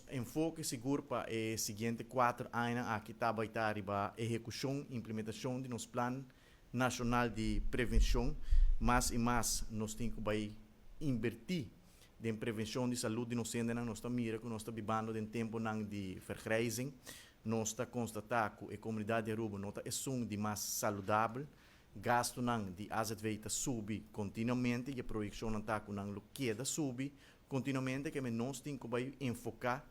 Enfoke sigur pa e siguiente 4 aña aki ta bay ta riba ehecucion, implementacion di nos Plan Nacional di Prevencion. Mas y mas nos tin cu bay inverti den prevencion di salud di nos hendenan. Nos ta mira cu nos ta bibando den tempo di vergrijzing. Nos ta constata cu e comunidad di Aruba no ta esun di mas saludabel. Gasto nan di AZV ta subi continuamente y e proyeccion nan ta cu nan lo keda subi continuamente, kiermen nos tin cu bay enfoca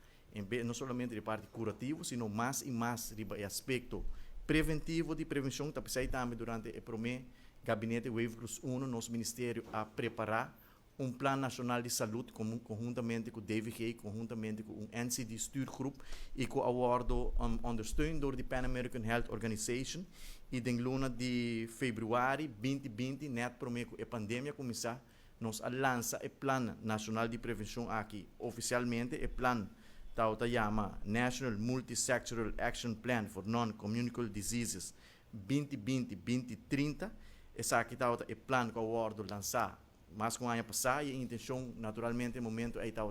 no solamente di parti curativo, sino mas y mas riba e aspecto preventivo di prevencion. Ta pesey tambe durante e prome gabinete Wever-Croes 1, nos ministerio a prepara un Plan Nacional di Salud conhuntamente cu DVG, conhuntamente cu un NCD stuurgroep y cu a wordo ondersteund door di Pan American Health Organization. Y den luna di februari 2020, net prome cu e pandemia cuminsa, nos a lansa e Plan Nacional di Prevencion aki oficialmente. E plan ta yama National Multisectoral Action Plan for Non-Communicable Diseases 2020-2030. Esaki ta e plan cu a wordo lansa mas cu aña pasa y e intencion naturalmente momento ey ta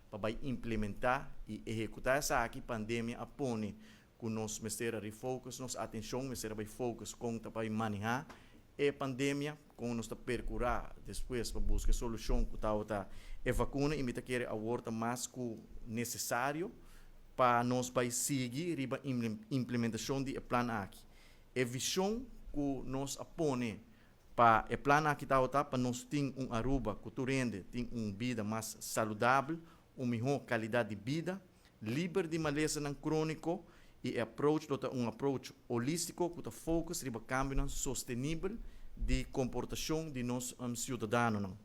pa bay implementa y ehecuta esaki. Pandemia a pone cu nos mester refocus nos atencion, mester bay focus con ta pa maneha e pandemia, con nos ta percura despues pa busca solucion cu ta e vacuna, y mi ta kere awor ta mas cu necesario pa nos bay sigui riba implementacion di e plan aki. E vision cu nos a pone pa e plan aki ta pa nos tin un Aruba cu tur hende tin un bida mas saludabel, un miho calidad di bida, liber di malesa cronico, y e approach ta un approach holistico cu ta focus riba cambio sostenibel di comportacion di nos ciudadanonan.